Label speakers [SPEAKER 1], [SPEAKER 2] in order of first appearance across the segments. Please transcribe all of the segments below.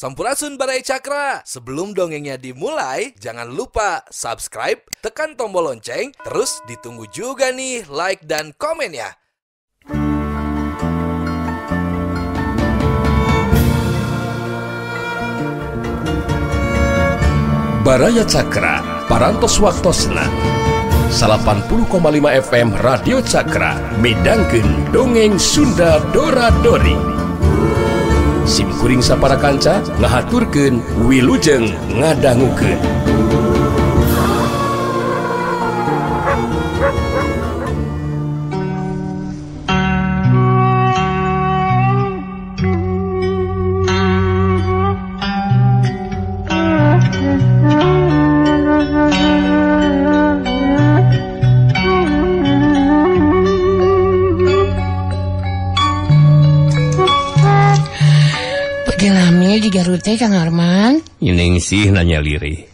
[SPEAKER 1] Sampurasun Baraya Cakra. Sebelum dongengnya dimulai, jangan lupa subscribe, tekan tombol lonceng, terus ditunggu juga nih like dan komen ya.
[SPEAKER 2] Baraya Cakra, Parantos Waktosna 80,5 FM Radio Cakra midangkeun dongeng Sunda Dora Dori. Sim kuring sapara kanca ngahaturkeun wilujeng ngadangukeun.
[SPEAKER 3] Kang Arman
[SPEAKER 4] Ningsih nanya lirih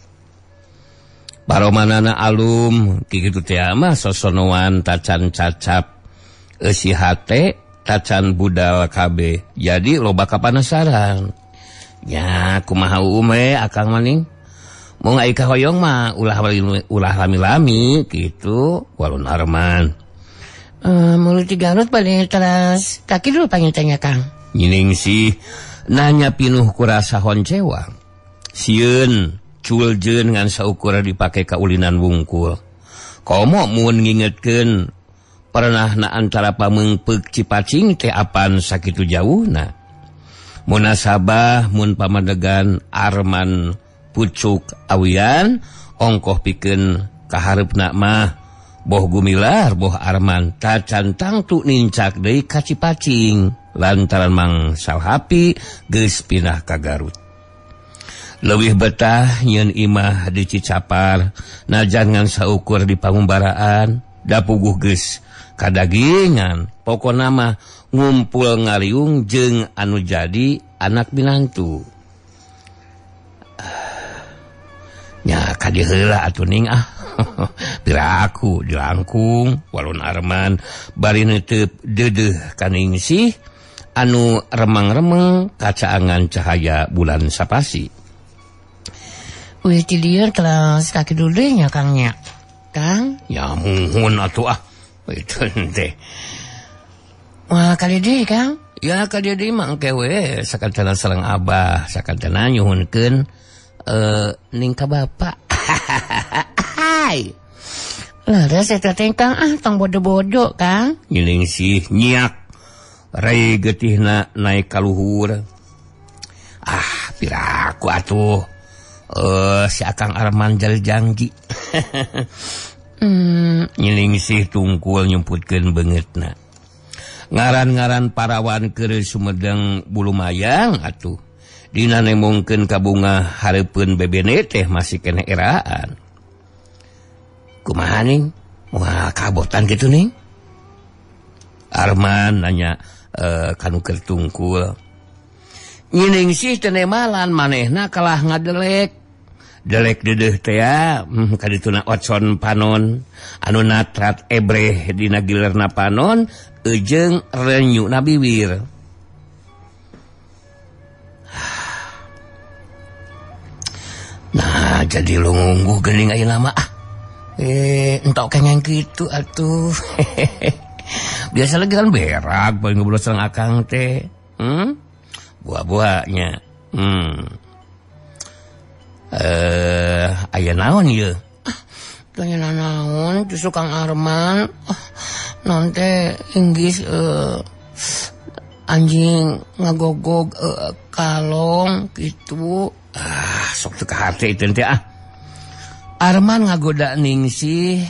[SPEAKER 4] paromanana alum kitu teh mah sosonoan tacan cacap eusi hate tacan budal kabeh jadi loba kapanasaran nya kumaha ume akang maning mun ai kahoyong mah ulah lami-lami kitu walun Arman.
[SPEAKER 3] Mulut di Garut paling teras kaki dulu panggil tanya Kang.
[SPEAKER 4] Ningsih nanya pinuh kurasa honcewang sieun culjeun ngan saukur dipake kaulinan wungkul komo mun ngingetkeun pernahna antara pameungpeuk Cipacing teh apan sakitu jauhna munasabah mun pamadegan Arman pucuk awian ongkoh pikeun kahareupna mah boh Gumilar boh Arman tacan tangtu nincak deui ka Cipacing lantaran Mang Salhapi geus pindah ka Garut. Leuwih betah nyeun imah di Cicapar najan ngan saukur di pangumbaraan da puguh geus kadagingan pokona mah ngumpul ngariung jeung anu jadi anak minantu. Nya ka dieu heula atuh ning ah. Piraku dilangkung walun Arman bari neuteup deudeuh ka Ningsih anu remang-remeng kacaangan cahaya bulan sapasi.
[SPEAKER 3] Wih tidieu kelas kaki dulu nya Kang nya. Kang?
[SPEAKER 4] Ya muhun atuh ah. Itu teh.
[SPEAKER 3] Wah kali deui Kang?
[SPEAKER 4] Ya kali deui mah engke we sakantana sareng abah, sakantana nyuhunkeun ning ka bapak.
[SPEAKER 3] Hai. Leres eta teh Kang ah tong bodo-bodo Kang.
[SPEAKER 4] Ningsih nyiak rai getihna naik kaluhur. Ah piraku atuh si Akang Arman jal janji. Ningsih tungkul nyumputkeun beungeutna. Ngaran-ngaran parawan keur Sumedang bulumayang atuh dina nemongkeun ka bunga hareupeun bebene teh masih keneh eraan. Kumaha ning? Moal kabotan kitu ning? Arman nanya kanu keur tungkul. Ningsih teh nemalan manehna kalah ngadelek. Delek deudeuh teh kadituna ocon panon anu natrat ebreh dina gilerna panon eujeung renyuna biwir. Nah jadi lungguh geuning ayeuna mah ah. Entok kengeng kitu atuh. Biasa lagi kan berak paling ngobrol sareng akang teh. Buah-buahnya. Aya naon ieu?
[SPEAKER 3] Tanya naon justru Kang Arman. Naon teh inggis anjing ngagogog kalong gitu.
[SPEAKER 4] Ah, sok teu kahate itu teh ah. Arman ngagoda Ningsih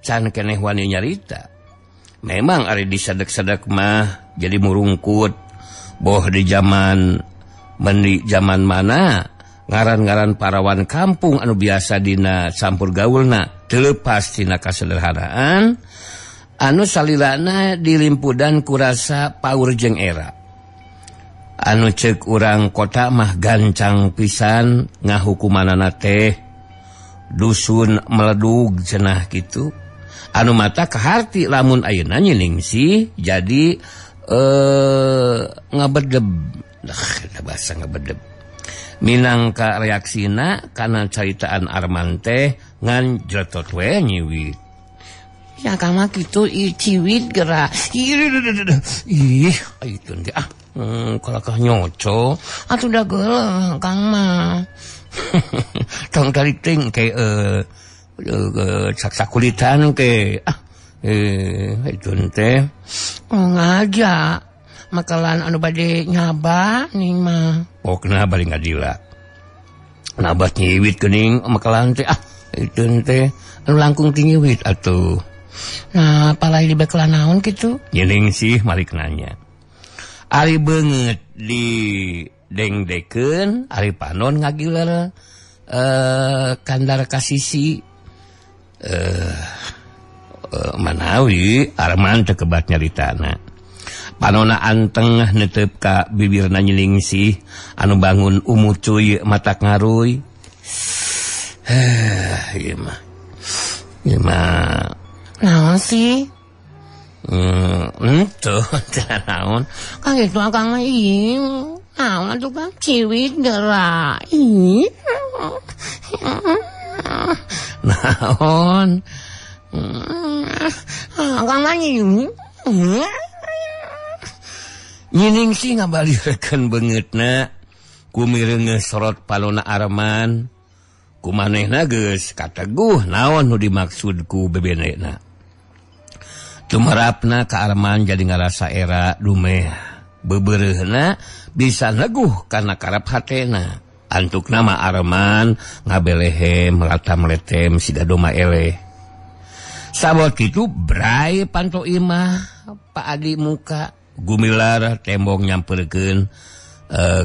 [SPEAKER 4] can keneh wani nyarita. Memang ari disadek-sadek mah jadi murungkut. Boh di zaman mendi zaman mana ngaran-ngaran parawan kampung anu biasa dina campur gaulna teu lepas tina kasederhanaan anu salilana dilimpudan kurasa paur jeung era. Anu ceuk urang kota mah gancang pisan ngahukumanana teh dusun meledug cenah kitu. Anu mata kaharti lamun ayeuna Ningsih jadi ngabedeb Dah bahasa ngebedeb. Minangka reaksina kana caritaan Arman teh ngan jeletot we nyiwit.
[SPEAKER 3] Ya kama kitu ciwit gerak.
[SPEAKER 4] Ih, itu teh ah. Kalakah nyoco
[SPEAKER 3] atuh da geuleuh Kang mah.
[SPEAKER 4] Tong tarik ting ke saksakulitan ke ah. Itu teh.
[SPEAKER 3] Ngaja makalan anu bade nyaba ning mah.
[SPEAKER 4] Pokna bari ngadila. Nabat nyiwit geuning makalan teh ah itu teh anu langkung ti nyiwit atuh.
[SPEAKER 3] Nah, palai di bekelan naon kitu?
[SPEAKER 4] Nyening sih malik nanya. Ari beungeut di dengdekeun, ari panon ngagiler kandar kasisi manawi Arman teu kebat nyaritana. Panona anteng netep ka bibirna nyeling sih anu bangun umucuy matak ngaruy. Ieu mah. Ieu mah
[SPEAKER 3] naon sih?
[SPEAKER 4] Tuh, naon?
[SPEAKER 3] Kang itu akang mah ih. Naon atuh Kang ciwit gerak. Ih.
[SPEAKER 4] Naon?
[SPEAKER 3] Akang mah ih.
[SPEAKER 4] Nyining sih ngabalirkeun beungeutna kumireungeuh sorot palona Arman. Kumanehna geus kateguh naon nu dimaksud ku bebenena. Tumarapna ka Arman jadi ngarasa era dumeh. Bebereuhna bisa neguh kana karep hatena. Antuk nama Arman ngabelehem melata-meletem siga doma eleh. Sabot kitu bray panto imah Pak Adi muka gumilar tembong nyamperkeun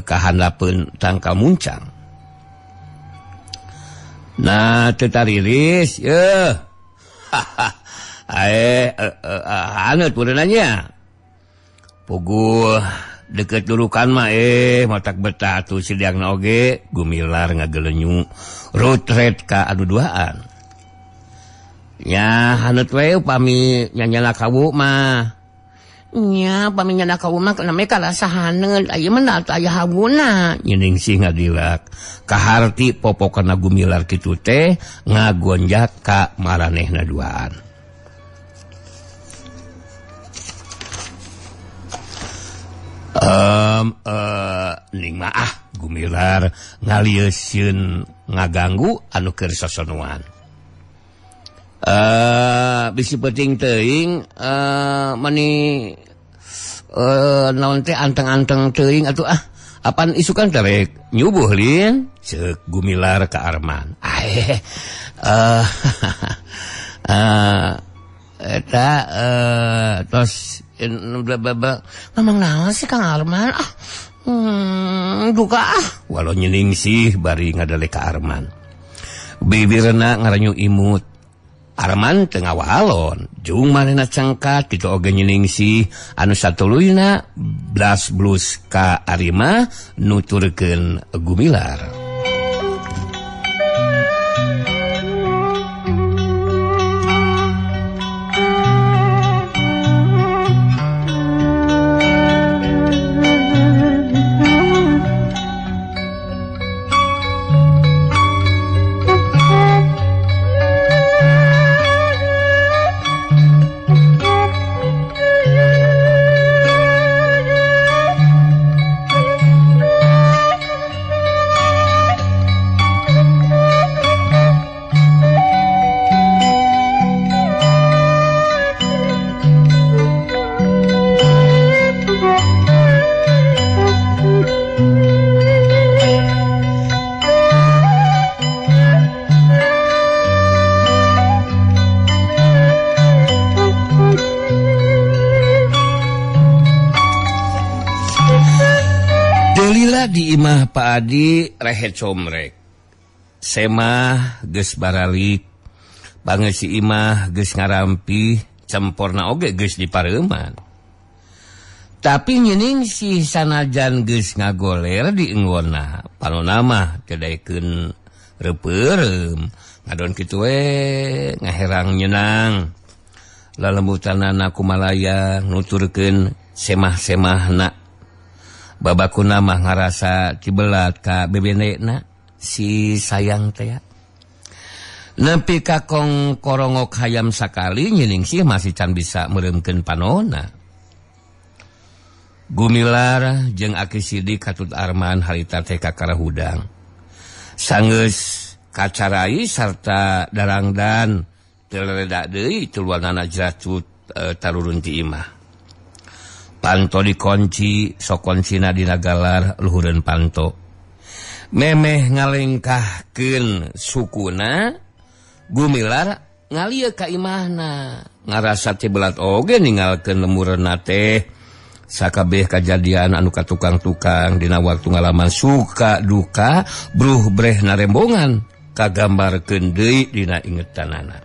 [SPEAKER 4] ka handapeun tangkal muncang. Nah teu tariris yeuh. Ae haneut pureunanya. Puguh deket durukan mah matak betah atuh sidiangna oge gumilar ngagelenyu rutret ka anu duaan. Nya haneut we upami nyanyana kawu mah.
[SPEAKER 3] Nya upami nyana kawu mah kana karasa haneut aya mah atuh aya hawuna.
[SPEAKER 4] Nyening sih ngadilak kaharti popokana gumilar kitu teh ngagonjak ka maranehna duaan. Ning mah ah gumilar ngalieusieun ngaganggu anu keur sosonuan. Bisi penting teuing mani naon teh anteng-anteng teuing atuh ah apan isukan terek nyubuh lin ceuk gumilar ka Arman. Eta tos
[SPEAKER 3] Mamang naon sih Kang Arman ah duka ah
[SPEAKER 4] walau nyening sih bari ngadale ka Arman. Bibirna ngaranyu imut. Arman teu ngawalon jung manehna cengkat kitu oge nyening sih anu satuluyna blas blus ka Arima nuturkeun gumilar. Di imah Pak Adi rehet somrek. Semah geus baralik, pangeusi imah geus ngarampi, cemporna oge geus dipareuman. Tapi nyening sih sanajan geus ngagoler di enggonna, panona mah teu daekeun reupeureum, ngadon kitu we ngaherang nyenang. Lalembutanana kumalayang nuturkeun semah-semahna. Babakuna mah ngarasa cibelat ka bebendena si sayang teh. Nepi ka kong korongok hayam sakali Nyiningsih masih can bisa meureumkeun panona. Gumilar jeung Aki Sidik katut Arman harita teh kakara hudang. Sanggeus kacarai sarta darangdan teu reda deui tuluanana jeracut tarurun ti imah. Panto dikunci, sok kuncina dina galar luhureun panto. Memeh ngalengkahkeun sukuna, Gumilar ngalieu ka imahna. Ngarasa cibelat oge ninggalkeun lemurna teh. Sakabeh kajadian anu ka tukang-tukang dina waktu ngalaman suka duka, bruh breh narembongan kagambarkeun deui dina ingetanana.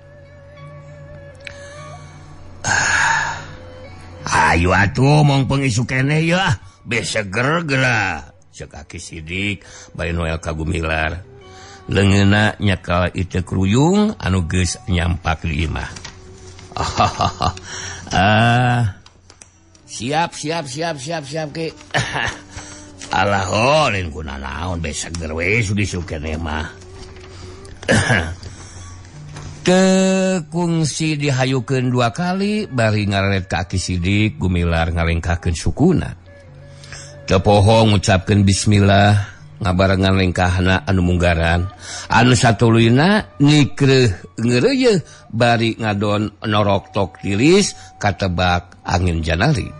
[SPEAKER 4] Ayo atuh mongpeng isu keneh ya, beh seger geura. Ceuk Aki Sidik bari Noel ka Gumilar. Leungeunna nyekal ieu kruyung anu geus nyampak di imah. Siap siap siap siap siap ki. Alah lain kuna naon beh seger we isu keneh mah. Kungsi dihayukeun dua kali bari ngararet ka Aki Sidik Gumilar ngalengkahkeun sukuna. Teu poho ngucapkeun bismillah ngabarengan lengkahna anu munggaran. Anu satuluyna nikreuh ngeureuyeh bari ngadon noroktok tiris katebak angin janari.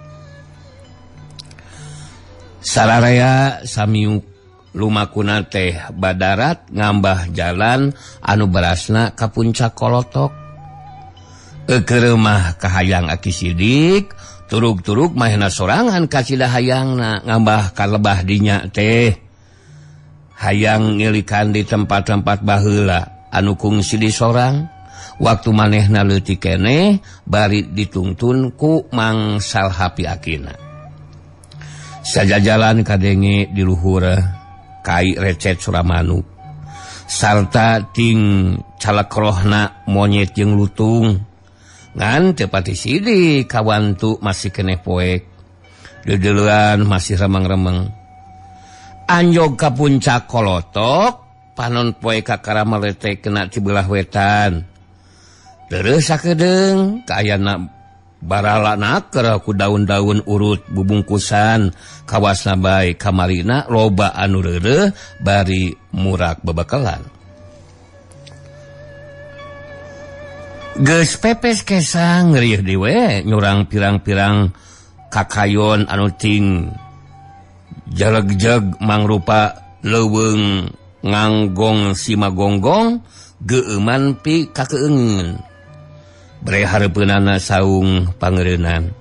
[SPEAKER 4] Sararea samiuk lumakuna teh badarat ngambah jalan anu berasna ka puncak kolotok. Eukeur mah kahayang Aki Sidik, turug-turug mahna sorangan kacida hayangna ngambah ka lebah dinya teh. Hayang ngilikan di tempat-tempat baheula anu kungsi di sorang, waktu manehna leutik keneh bari ditungtun ku mangsal hapi akina. Sajajalan kadenge di luhur kai recet Suramanu sarta ting calekrohna monyet jeung lutung ngan teu pati sidik kawantu masih keneh poek deudeulean masih remeng-remeng. Anjog ka puncak kolotok panon poe kakara meletek kena ti belah wetan terus sakedeung kaayana barala naker ku daun-daun urut bubungkusan kawasna bae kamarina loba anu reureuh bari murak bebekalan. Geus pepes kesang ngerieuh deui nyurang pirang-pirang kakayon anu ting jelegjeg mangrupa leuweung nganggong simagonggong geueuman pi kakeungeun. Bre hareupeunana saung pangeureunan.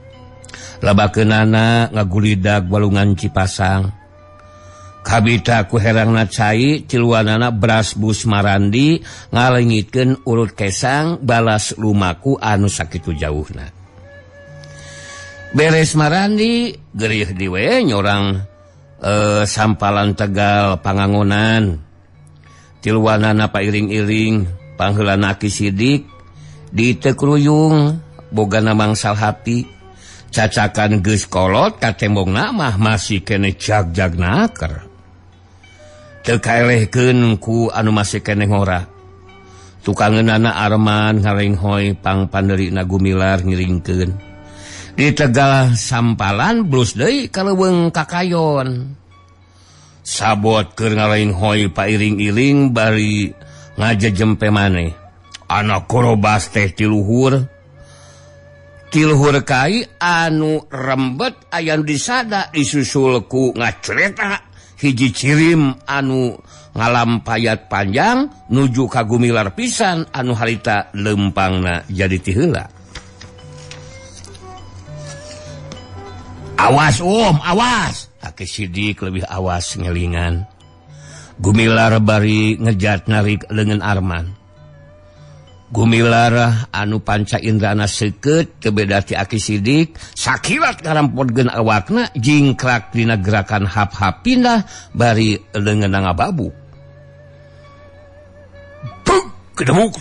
[SPEAKER 4] Labakeunana ngagulidag walungan Cipasang. Kabita ku herangna cai tiluanana beras bus marandi ngalengitkeun urut kesang balas lumaku anu sakitu jauhna. Beres marandi geureuh diwe nyorang sampalan Tegal pangangonan. Tiluanana pairing-iring pangheulana Aki Sidik di tekruyung bogana mangsal hapi cacakan geus kolot ka tembongna mah masih keneh jag-jag naker. Teu kaelehkeun ku anu masih keneh ngora. Tukangeunana Arman ngalenghoy pangpandeurina Gumilar ngiringkeun. Di Tegal sampalan blus deui ka leuweung kakayon. Sabot keur ngalenghoy pairing-iring bari ngajejempe maneh. Anak korobas teh tiluhur kai anu rembet aya nu disada disusul ku ngacereta hiji cirim anu ngalampayat panjang nuju ka Gumilar pisan anu harita lempangna jadi ti heula. Awas awas Aki Sidik lebih awas ngelingan. Gumilar bari ngejat narik leungeun Arman. Gumilar anu panca indrana seukeut teu beda ti Aki Sidik sakilat ngarampotkeun awakna jingkrak dina gerakan hap-hap pindah bari leungeunna ngababuk. Buk kedemuk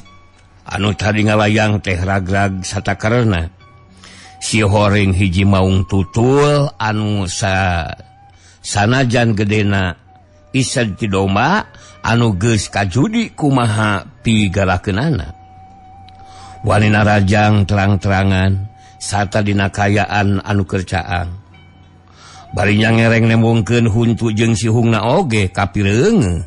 [SPEAKER 4] anu tadi ngalayang teh ragrag satakarna. Si horing hiji maung tutul anu sa Sanajan gedena ised ti domba anu geus kajudi kumaha pigalakeunana. Wani narajang terang-terangan sarta dina kayaan anu kercaan. Bari ngereng nembongkeun huntu jeung sihungna oge kapireungeun.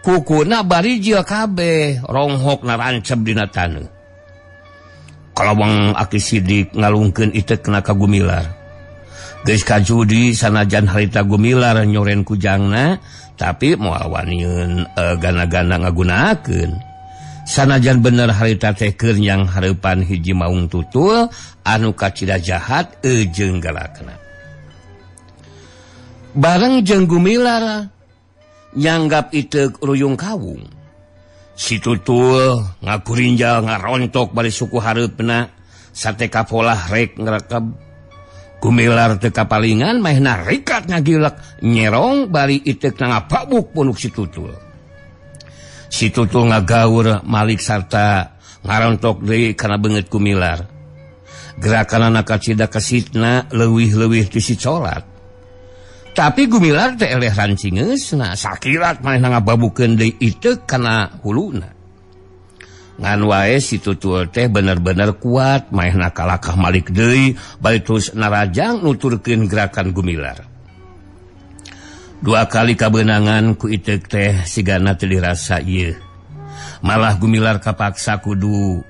[SPEAKER 4] Kukuna bari jil kabeh ronghok narancep dina taneuh. Kalawang Aki Sidik ngalungkeun itekna ka Gumilar. Geus kajudi sanajan harita Gumilar nyoren kujangna, tapi moal waniun gana-gana ngagunakeun. Sanajan bener harita teh keur nyang hareupan hiji maung tutul anu kacida jahat jeung galakna. Bareng jeung Gumilar nyanggap iteuk ruyung kawung. Si tutul ngagurinjal ngarontok bari suku hareupna sate kapolah rek ngrekeb. Gumilar teu kapalingan maehna rikat ngagilek nyerong bari iteukna ngababuk punuk si tutul. Si tutul ngagaur malik sarta ngarontok deui kana beungeut Gumilar. Gerakanana kacida kesitna leuwih-leuwih ti si colat. Tapi Gumilar teh eleh rancingeusna sakilat manehna ngababukeun deui iteuk kana huluna. Ngan wae si tutul teh bener-bener kuat manehna kalakah malik deui bari terus narajang nuturkeun gerakan Gumilar. Dua kali kabeunangan ku iteuk teh sigana teu dirasa ieu. Malah Gumilar kapaksa kudu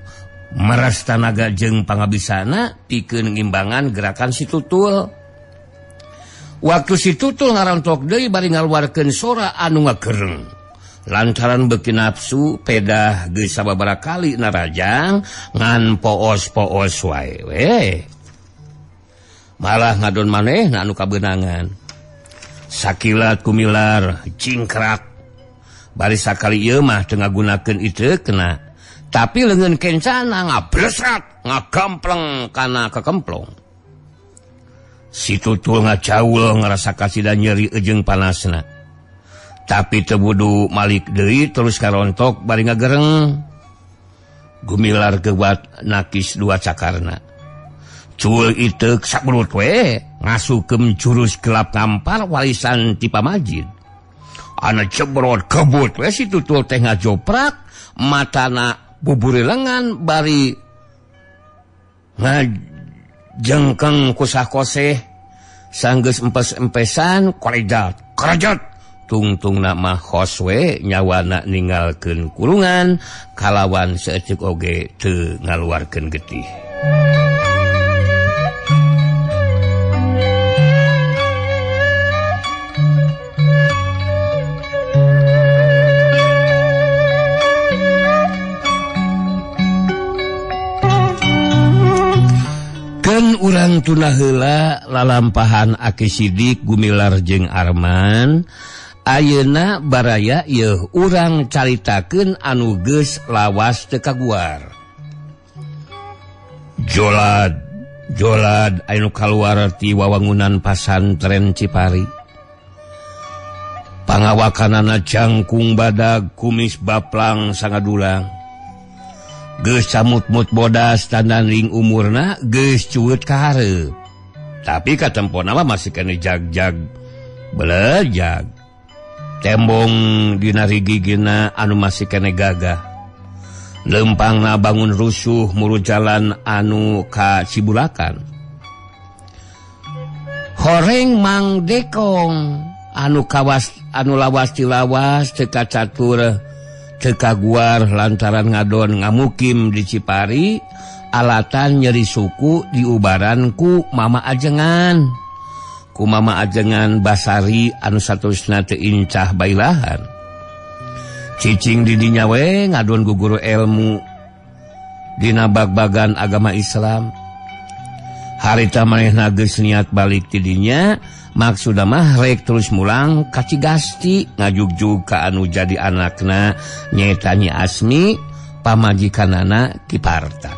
[SPEAKER 4] meras tanaga jeung pangabisana pikeun ngimbangan gerakan si tutul. Waktu si tutul ngarontok deui bari ngaluarkeun sora anu ngagereng. Lantaran beuki nafsu pedah geus sababaraha kali narajang ngan poos-poos wae we. Malah ngadon manehna anu kabeunangan. Sakilat Gumilar cingkrak. Bari sakali ieu mah teu ngagunakeun iteukna, tapi leungeun kencana ngablesat ngagampleng kana kekemplong. Si tutul ngacaul ngarasa kasida nyeri jeung panasna. Tapi teu wudu malik deui terus karontok bari ngagereng. Gumilar geuwat nakis dua cakarna. Cul iteuk sabelut we ngasukeum jurus gelap ngampar warisan ti pamajid. Ana cebrot kebut we si tutul teh ngajoprak matana buburi lengan bari ngajengkeng kusah koseh sanggeus empes-empesan korejat korejat tungtungna mah kos we nyawana ninggalkeun kurungan kalawan saeutik oge teu ngaluarkeun getih. Urang tuna heula lalampahan Aki Sidik Gumilar jeung Arman. Ayeuna baraya yeuh urang caritakeun anu geus lawas teu kaguar. Jolad jolad anu kaluar ti wawangunan pasantren Cipari. Pangawakanana jangkung badag kumis baplang sangadulang. Geus camut-mut bodas tandanding umurna geus cueut ka hareup. Tapi katempona mah masih kene jag-jag belejag. Tembong dina rigigina anu masih kene gagah. Lempangna bangun rusuh muru jalan anu ka Cibulakan. Horeng Mang Dekong anu kawas anu lawas tilawas teu kacatur teu kaguar lantaran ngadon ngamukim di Cipari alatan nyeri suku diubaran ku Mama Ajengan. Ku Mama Ajengan Basari anu saterusna teu incah bailahan. Cicing di dinya we ngadon guguru ilmu dina bag-bagan agama Islam. Harita manehna geus niat balik ti dinya, maksudna mah rek terus mulang ka Cigasti ngajugjug ka anu jadi anakna nyaeta Nyi Asmi pamajikanana Ki Parta.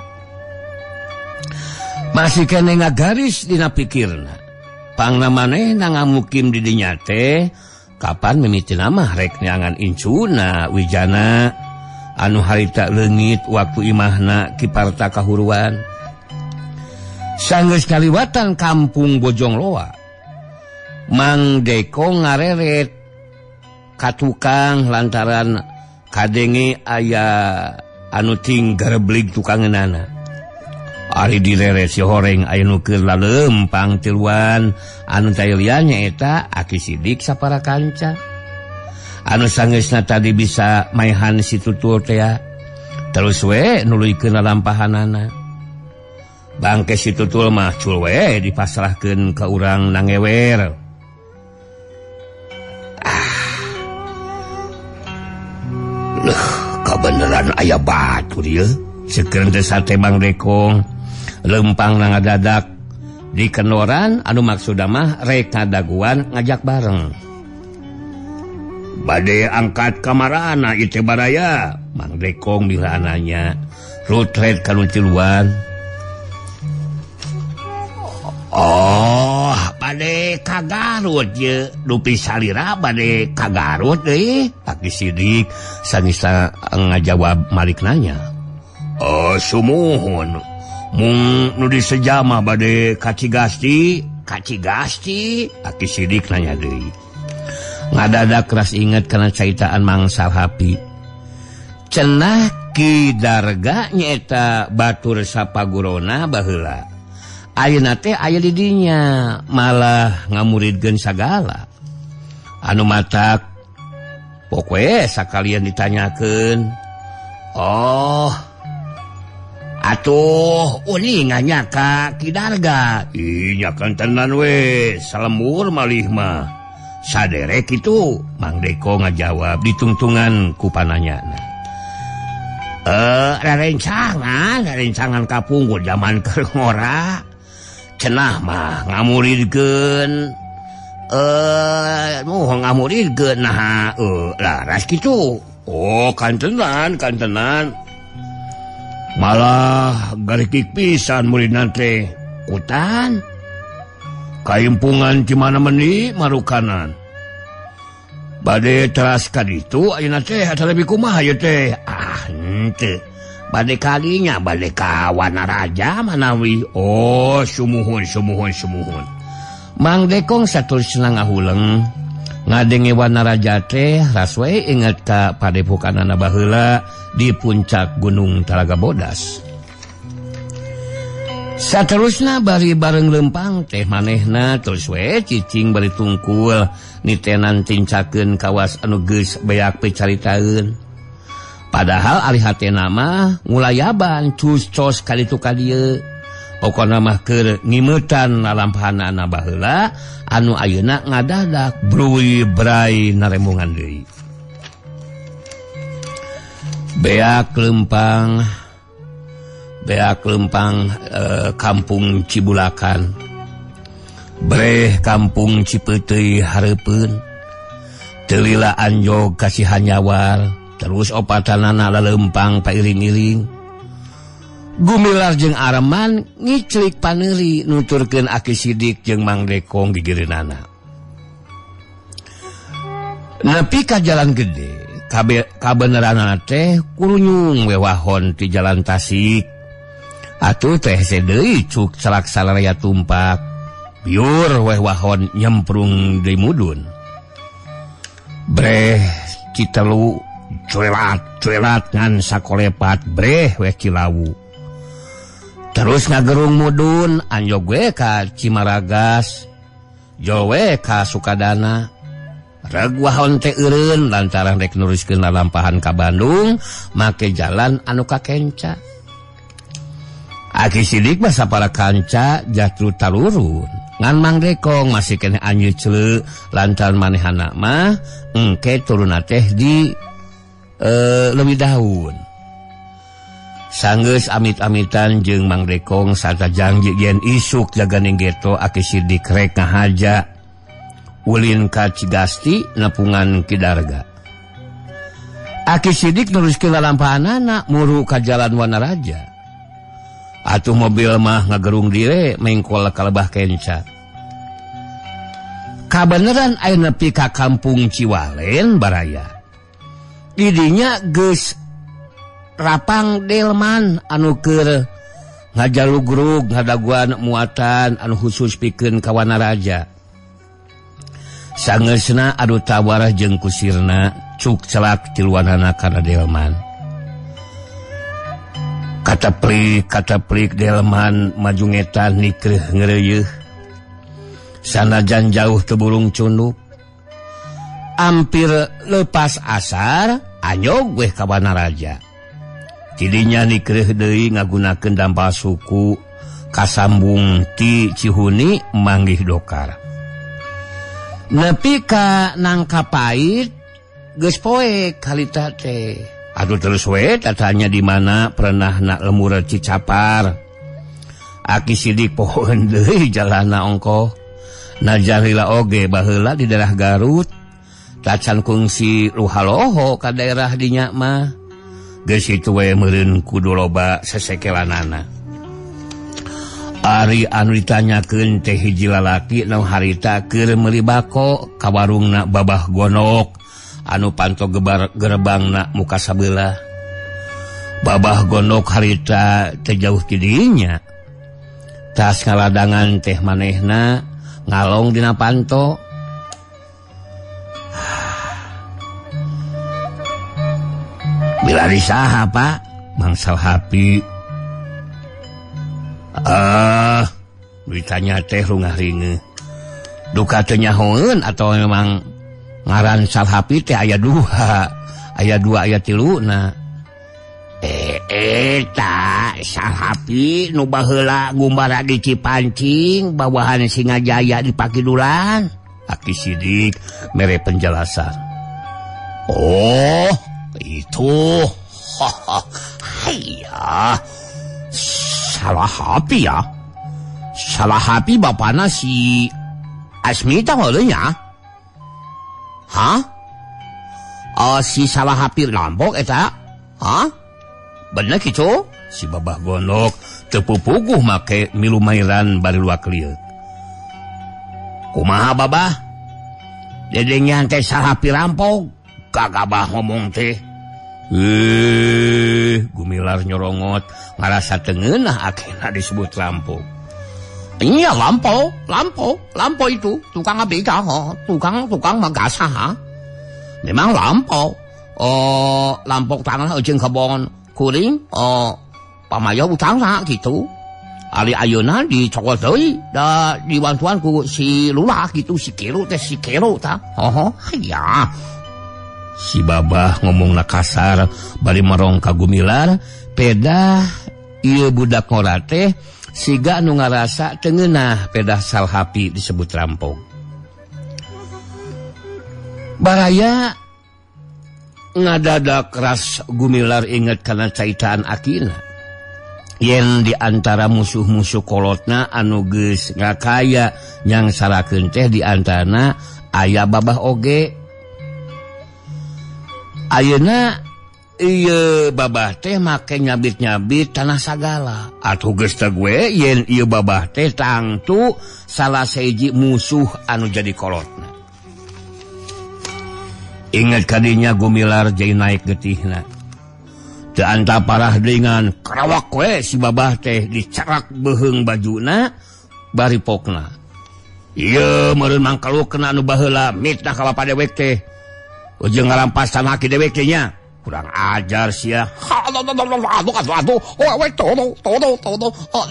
[SPEAKER 4] Masih kene ngagaris dina pikirna. Pangna manehna ngamukim di dinya teh kapan mimitina mah rek neangan incuna Wijana anu harita leungit waktu imahna Ki Parta kahuruan. Sanggeus kaliwatan kampung Bojong Loa. Mang Deko ngareret ka tukang lantaran kadenge aya anu ting gareblig tukangeunana. Ari direret si horeng aya nu keur lalempang tiluan anu taylian nyaeta Aki Sidik sapara kanca. Anu sangeusna tadi bisa maehan si tutul teh terus we nuluykeun lalampahanana. Bangke si tutul mah cul we dipasrahkeun ka urang nangewer. Loh, kabeneran aya batur ieu. Sekeun teh sate Mang Dekong lempang na ngadadak di kenoran anu maksudna mah rek ngadaguan ngajak bareng. Bade angkat kamarana ieu teh baraya. Mang Dekong milaananya rutret ka nu tiluan. Oh, bade ka Garut ye, dupi salira bade ka Garut deui. Aki Sidik sangista ngajawab malik nanya. Oh, sumuhun. Mung nu disejama bade ka Cigasti, ka Cigasti. Aki Sidik nanya deui. Ngadadak keras inget kana caitaan Mang Salhapi. Cenah Ki Darga nyaeta batur sapagurona baheula. Ayeuna teh aya di dinya malah ngamuridkeun sagala. Anu matak pokoe sakalian ditanyakeun. Oh, atuh uninga nya ka Ki Darga. Ih nya kantenan we salembur malih mah. Saderek kitu Mang Deko ngajawab ditungtungan ku pananyana. Rerencangan kapungkur zaman keur ngora. Cenah mah ngamuridkeun ngamuridkeun naha laras kitu. Oh, kantenan. Malah garikik pisan muridna teh. Kutan kaimpungan di mana meni marukanan. Bade teras ka ditu ayeuna teh atawa kumaha ieu teh? Ah, henteu. Bade kalinya bade ka Wanaraja manawi. Oh, sumuhun. Mang Dekong saterusna ngahuleng ngadenge Wanaraja teh ras we inget ka padepokanana baheula di puncak Gunung Talaga Bodas. Saterusna bari bareng lempang teh manehna terus we cicing bari tungkul nitenan tincakeun kawas anu geus beak picaritaeun. Padahal ari hatena mah ngulayaban cus-cos kaditu ka dieu. Pokona mah keur ngimeutan lalampahanana baheula anu ayeuna ngadadak bruy bray naremungan deui. Beak lempang kampung Cibulakan. Breh kampung Cipeuteuy hareupeun. Teu lila anjog kasihan nyawar. Terus opatanana lalempang pairing-iring. Gumilar jeung Arman ngiclik paneuri nuturkeun Aki Sidik jeung Mang Dekong gigireunana. Nepi ka jalan gede, kabeneranana teh kurunyung wewahon ti jalan Tasik. Atuh teh hese deui cuk celak salaraya tumpak. Biur wewahon nyemprung deui mudun. Breh Citelu cuelat ngan sakolepat breh weh Cilawu. Terus ngagerung mudun anjog we ka Cimaragas, jowe ka Sukadana. Reg wahon teh eureun lantaran rek neruskeun lalampahan ka Bandung make jalan anu kakenca. Aki Sidik mah sapara kanca jatuh talurun. Ngan Mang Dekong masih keneh anjeun ceuleu lantaran manehana mah engke turunna teh di leuwih daun. Sanggeus amit-amitan jeung Mang Dekong sarta janji yen isuk jaganing geto Aki Sidik rek ngahaja ulin ka Cigasti nepungan Ki Darga. Aki Sidik neruskeun lalampahanana muru ka jalan Wanaraja. Atuh mobil mah ngagerung dire mengkol ka lebah kenca. Kabeneran aya nepi ka kampung Ciwalen baraya. Didinya geus rapang delman anu keur ngajalugrug ngadaguan muatan anu khusus pikeun ka Wanaraja. Sangeusna adu tawarah jeung kusirna cuk celak tiluanana kana delman. Kataplik delman maju ngetan nikreuh ngeureuyeih. Sanajan jauh teu burung cunduk. Ampir lepas asar anyog weh ka Wanaraja. Tidinya nikreuh deui ngagunakeun dampal suku kasambung ti Cihuni manggih dokar. Nepi ka nangka pait geus poek harita teh. Aduh terus we tatanya di mana pernah nak lemur Cicapar. Aki Sidik pohoeun deui jalana ongkoh. Najan lila oge baheula di daerah Garut. Tacan kungsi luhaloho ka daerah dinya mah. Geus kitu we meureun kudu loba sesekelanana. Ari anu ditanyakeun teh hiji lalaki nu harita keur meuli bako ka warungna Babah Gondok anu panto gerbangna muka sabelah. Babah Gondok harita teh jauh ti dinya. Tas ngaladangan teh manehna ngalong dina panto. Bila disaha Pak Mang Salhapi. Ditanya teh rungah ringe. Duka teu nyahoeun atau memang ngaran Salhapi teh aya dua, aya tiluna. Eta Salhapi nu baheula gumbara di Cipancing bawahan Singajaya di Pakidulan. Aki Sidik mere penjelasan. Oh, itu. Iya. Salhapi ya. Salhapi bapana si Asmita nya. Hah? Oh, si Salhapi Lambok eta? Hah? Bener kitu? Si Babah Gondok teu pupuguh make milumairan bari luak lieu. Kumaha Babah? Dedengan teh Salhapi rampok, gagabah ngomong teh. Gumilar nyorongot ngarasa teu ngeunah akhirna disebut rampok. Iya lampo itu tukang ABK, tukang magasa ha. Memang lampo. Oh, lampok tangan jeung kebon kuring, oh pamayo utang sa gitu. Ari ayeuna dicokot deui da dibantuan ku si Lurah gitu, si Kero teh si Kero tah. Oh, iya. Si Babah ngomongna kasar bari merong ka Gumilar, pedah ieu budak ngora teh siga nu ngarasa teu ngeunah pedah Salhapi disebut rampok. Baraya ngadadak keras Gumilar inget kana caitaan akina. Yen di antara musuh-musuh kolotna anu geus ngakaya yang sarakeun teh di antarana aya Babah oge. Ayeuna ieu Babah teh make nyabit-nyabit tanah sagala. Atuh geus teh gue yen ieu Babah teh tangtu salah sahiji musuh anu jadi kolotna. Ingat kadinya Gumilar jadi naik getihna. Teu anta parah dengan kerawak we si Babah teh dicarak beuheung bajuna bari pokna. Ieu meureun mangkalukna anu baheula mitnah ka bapa dewek teh. Ujung ngarampas tanah ki dewek teh nya. Kurang ajar sia. Aduh aduh oh we todo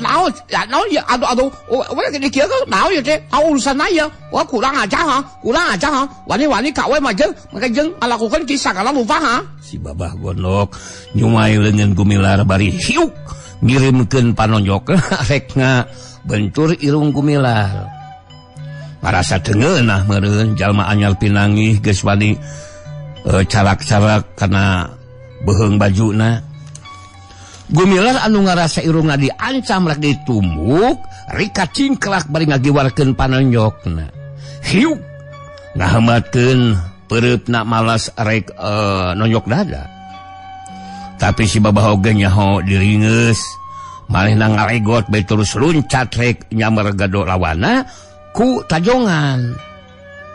[SPEAKER 4] naon ya naon ya aduh we gini kieu naon ya teh urusan aya wah kurang ajar ha wani-wani ka we mah jeung make jeung ngalakukeun ki sagala rupa ha. Si Babah Gondok nyumai leungeun Gumilar bari hiuk ngirimkeun panonjok rek ngabentur irung Gumilar. Ngarasa teu ngeunah meureun jalma anyar pinangih geus wani carak-carak kana beuheung bajuna. Gumilar anu ngarasa irungna diancam rek ditumbuk, rika cingklak bari ngagiwarkeun panonjokna. Hiuk ngahematkeun peureupna malas rek nonjok dada. Tapi si Babah oge nyaho diringeus, manehna ngaregot bae terus luncat rek nyamber gado lawana ku tajongan.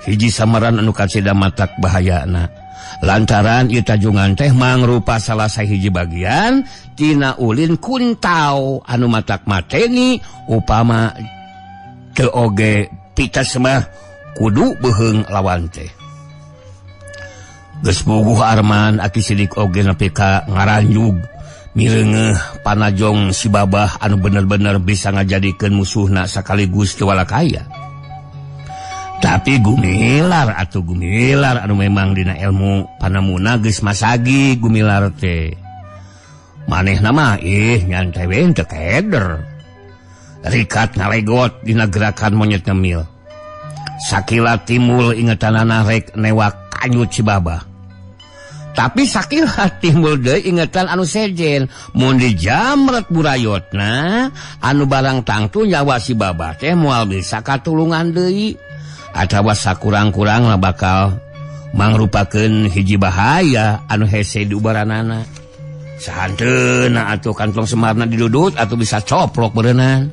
[SPEAKER 4] Hiji samaran anu kacida matak bahayana. Lantaran ieu tajungan teh mangrupa salah sahiji bagian tina ulin kuntau anu matak mateni upama teu oge pitas mah Kudu beuheung lawan teh. Geus puguh Arman Aki Sidik oge nepi ka ngaranjug mireungeuh panajong si Babah anu bener-bener bisa ngajadikeun musuhna sakaligus teu walakaya. Tapi Gumilar atuh Gumilar anu memang dina ilmu panamuna geus masagi Gumilar teh. Manehna mah ih nyantai we teu keder. Rikat ngalegot dina gerakan monyet ngemil. Sakila timbul ingetanana rek newak kanyut si Babah. Tapi sakila timbul deui ingetan anu sejen mun dijamret burayotna anu barang tangtu nyawa si Babah teh moal bisa katulungan deui atawa sakurang-kurangna bakal mangrupakeun hiji bahaya anu hese diubaranana. Sahanteuna atuh kantong semarna didudut atuh bisa coplok beureunan.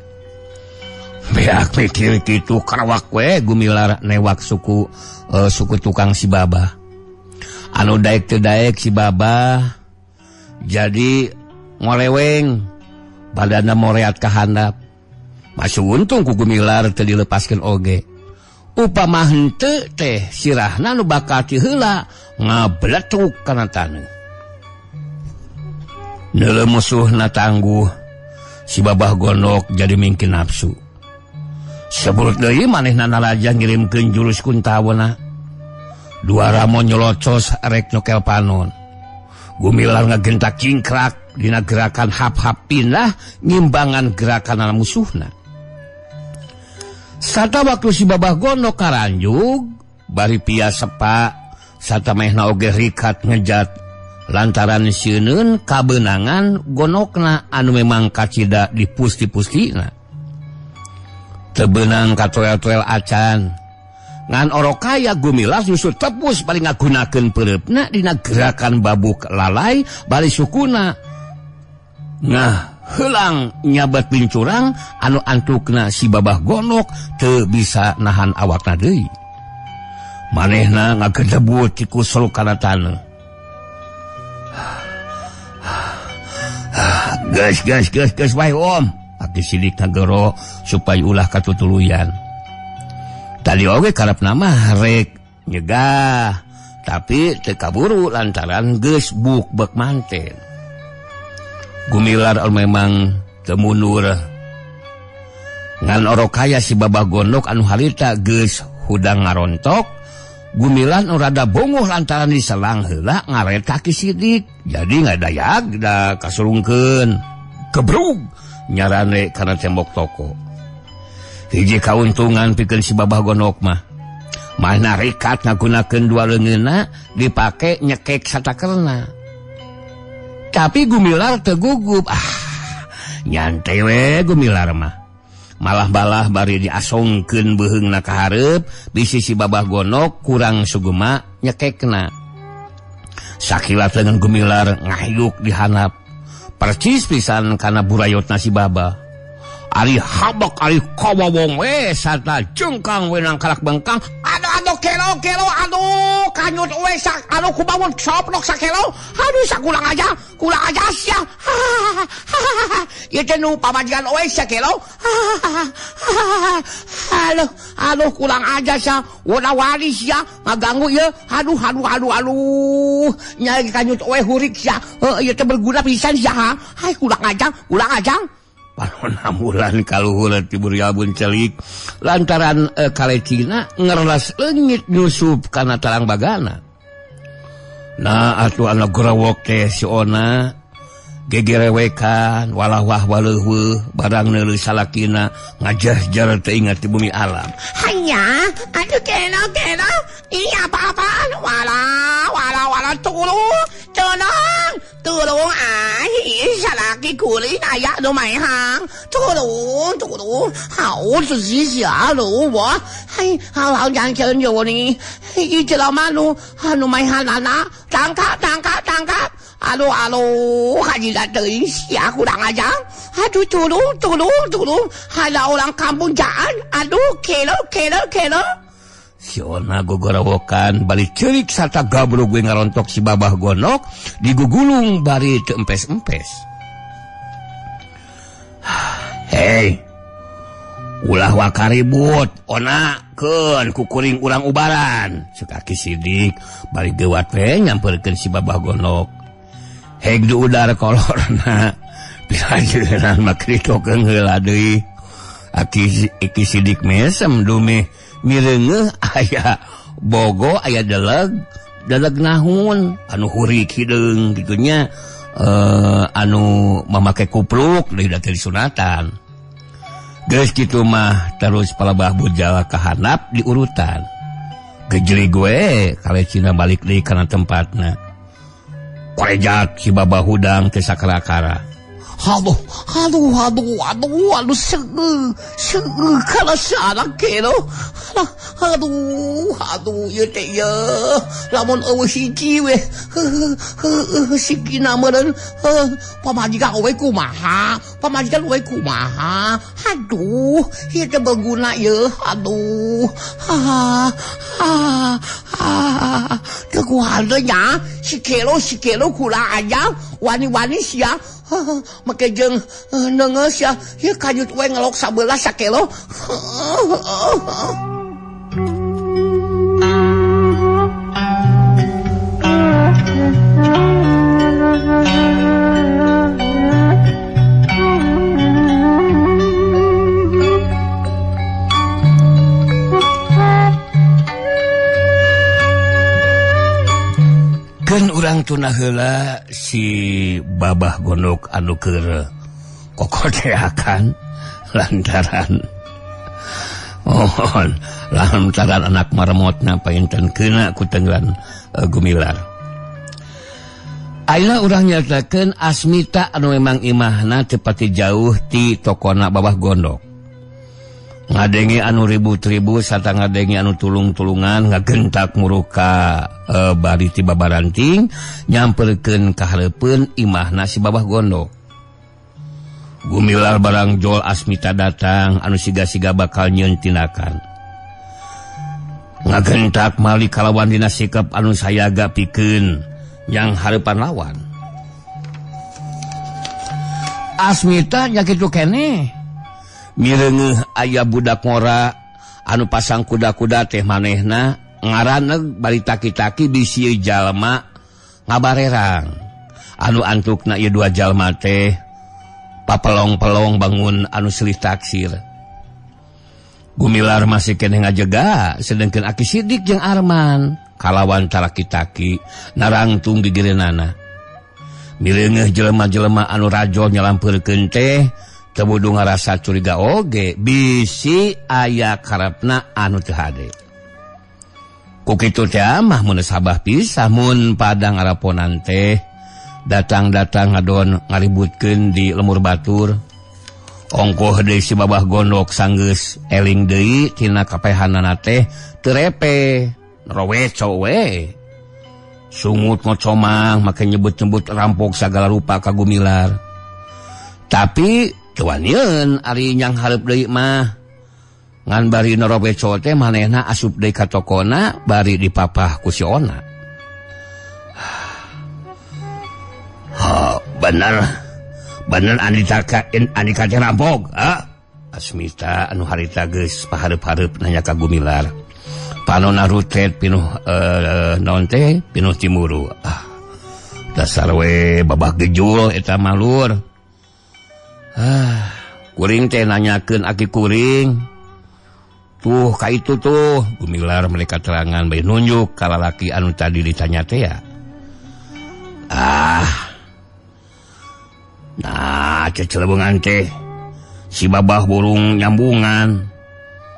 [SPEAKER 4] Beak mikir kitu karawak we Gumilar newak suku suku tukang si Babah. Anu daek teu daek si Babah jadi ngoleweng badanna moreat ka handap. Masuk untung ku Gumilar teu dilepaskeun oge. Upama henteu teh sirahna nu bakal ti heula ngabletruk kana taneuh. Neuleuh musuhna tangguh si Babah gondok jadi mingkin nafsu. Seburut deui manehna naraja ngirimkeun jurus kuntawena. Dua ramon nyelocos rek nyokel panon. Gumilar ngagentak cingkrak dina gerakan hap-hap pindah ngimbangan gerakan musuhna. Sata waktu si Babah gondok karanjug bari pia sepa sata mehna oge rikat ngejat lantaran sieun kabeunangan gonokna anu memang kacida dipusti-pustina. Teu beunang katoel-toel acan. Ngan orokaya Gumilar nyusut tepus bari ngagunakeun peureupna dina gerakan babuk lalai bari sukuna. Nah, heulang nyabat pincurang anu antukna si Babah gondok teu bisa nahan awakna deui. Manehna ngagedebut tikus kana taneuh. Geus geus geus geus wae om. Aki Sidik ngagero supaya ulah katutuluyan. Tadi oge karepna mah rek nyegah, tapi teu kaburu lantaran geus buk-bek manten. Gumilar memang teu mundur. Ngan orokaya si Babah gondok anu harita geus hudang ngarontok, Gumilar nu rada bongoh lantaran diselang heula ngaret ka Aki Sidik. Jadi ngadayak da kasurungkeun. Kebrug nyarane kana tembok toko. Hiji kauntungan pikeun si Babah gondok mah. Mana rikat ngagunakeun dua leungeunna dipake nyekek satakerna. Tapi Gumilar teu gugup. Ah, nyantai we Gumilar mah. Malah-balah bari diasongkeun beuheungna ka hareup bisi si Babah gondok kurang sugema nyekekna. Sakilat leungeun Gumilar ngahiyuk di handap. Percis pisan kana burayotna si Babah. Ari habak ari kawawong we sarta jengkang we nangkalak bengkang. Aduh aduh kelo kelo aduh kanyut we sak aduh kubangun soplok sakelo. Aduh sakulang aja kurang aja sia. Hahaha. Ieu teh nu pamajikan we sakelo. Aduh aduh kurang aja sia. Wala wali sia ngaganggu ieu. Aduh aduh aduh aduh. Nyai kanyut we hurik sia. Heuh ieu teh berguna pisan sia. Hai kurang aja kurang aja. Panona mulan kaluhur ti Buryabun celik lantaran kalecina ngerelas leungit nyusup kana talang bagana. Nah atuh anu gorowok teh si Ona gegerewekan walah wah waleuheuh barang neuleuh salakina ngajah-jar teu ingat di bumi alam.
[SPEAKER 3] Hanya aduh keno keno ini apa-apaan walah walah walah tolong tolong tolong ah salaki kuling ayah lu maihang tolong tolong 好自己下路我嘿好好讲真有你一直老马路路买哈啦啦tangkap tangkap tangkap aduh aduh haji datang siapa kurang ajar aduh tolong tolong tolong ada orang kampung jalan aduh kelo kelo kelo.
[SPEAKER 4] Si Ona gogorowokan bari ceurik sarta gabrug we ngarontok si Babah gondok digugulung bari teu empes-empes. Hei, Ulah wakaribut ona keun kukuring urang ubaran cek Aki Sidik bari geuwat we nyamperkeun si Babah Gondok. Heg du udar kolorna pirajeunana mah kritokeun heula deui. Aki Sidik mesem dume mireungeuh aya bogo aya deleg deleg nahun anu hurik hideung kitu nya anu mamake kupluk deui da teh disunatan. Geus kitu mah terus palebah bujal ka handap diurutan. Gejeli gue kalecina balik deui kana tempatna. Korejak si Babah hudang teh sakara-kara.
[SPEAKER 3] Aduh, aduh, aduh, aduh, aduh, seungeuh, seungeuh kana sanak kelo. Aduh, aduh, ieu teh ieu. Lamun eueuh hiji we, heuh, sikina meureun, pamajikan we kumaha, pamajikan we kumaha. Aduh, ieu teh berguna ieu. Aduh, ha, ha, ha. Teu kumaha nya, si kelo kula aja, wani-wani sia. Make jeung neungeus ya, ieu kajut we ngelok sabelah sakelo.
[SPEAKER 4] Keun urang tunah heula si Babah Gondok anu keur kokoteakan lantaran mohon lantaran anak marmotna painten keuna ku tenggelan Gumilar. Ayeuna urang nyaritakeun Asmita anu memang imahna teu pati jauh ti tokona Babah Gondok. Ngadenge anu ribut-ribut sarta ngadenge anu tulung-tulungan ngagentak muruka bari ti babaranting nyamperkeun ka hareupeun imahna si Babah Gondok. Gumilar barang jol Asmita datang anu siga-siga bakal nyieun tindakan. Ngagentak mali kalawan dina sikap anu sayaga pikeun yang hareupan lawan. Asmita nya kitu keneh. Mireungeuh aya budak ngora anu pasang kuda-kuda teh manehna ngaraneg bari taki-taki bisi jalma ngabarerang anu antukna ieu dua jalma teh papelong-pelong bangun anu silih taksir. Gumilar masih keneh ngajega sedengkeun Aki Sidik jeung Arman kalawan taraki-taki narangtung gigireunana. Mireungeuh jelema-jelema anu rajol nyalampeurkeun teh teu budu ngarasa curiga oge bisi aya karepna anu teu hade. Ku kitu teh mah mun sabah pisah mun padang araponan teh datang-datang ngadon ngaributkeun di lemur batur. Ongkoh deui si Babah Gondok sanggeus eling deui tina kapehanana teh teu repe roweco we. Sungut ngocomang make nyebut-nyebut rampok sagala rupa ka Gumilar. Tapi tuanieun ari nyang hareup deui mah ngan bari norobeco teh manehna asup deui ka tokona bari dipapah ku si Ona. Ha, bener. Bener Andika teh rampok, ha? Asmita anu harita geus pahareup-hareup nanya ka Gumilar. Panona rutet pinuh naon teh pinuh cimuru. Ah, dasar we babah gejul eta mah lur. Ah, kuring teh nanyakeun aki kuring. Tuh ka itu tuh Gumilar mereka terangan bae nunjuk ka lalaki anu tadi ditanya teh ya. Ah. Nah, cecelebungan teh si Babah burung nyambungan.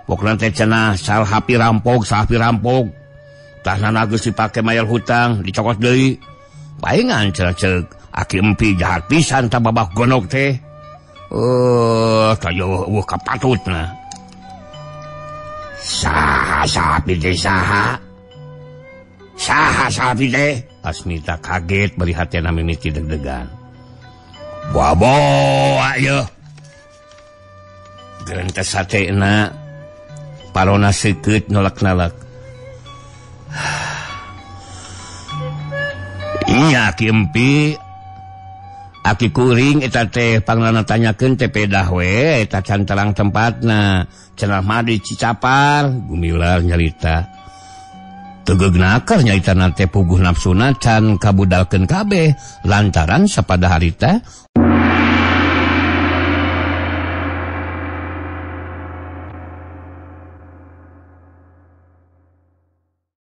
[SPEAKER 4] Pokna teh cenah salhapi rampok, sahapi rampok. Tahnana geus dipake mayar hutang, dicokot deui. Paingan cenah ceuk aki empi jahat pisan ta Babah Gondok teh. Kayo eueuh kapatutna. Saha sapi teh saha? Saha sapi teh? Asmita kaget bari hatena mimiti deg-degan. Boa-boa ieu. Gerentes hatena parona seukeut nolak-nalak. Nya Ki Empi Aki kuring eta teh panglana tanyakeun teh pedah we eta can terang tempatna. Cenah mah di Cicapar, Gumilar nyarita. Tegeug nakar nyarita teh puguh nafsuna can kabudalkeun kabeh lantaran sapada harita.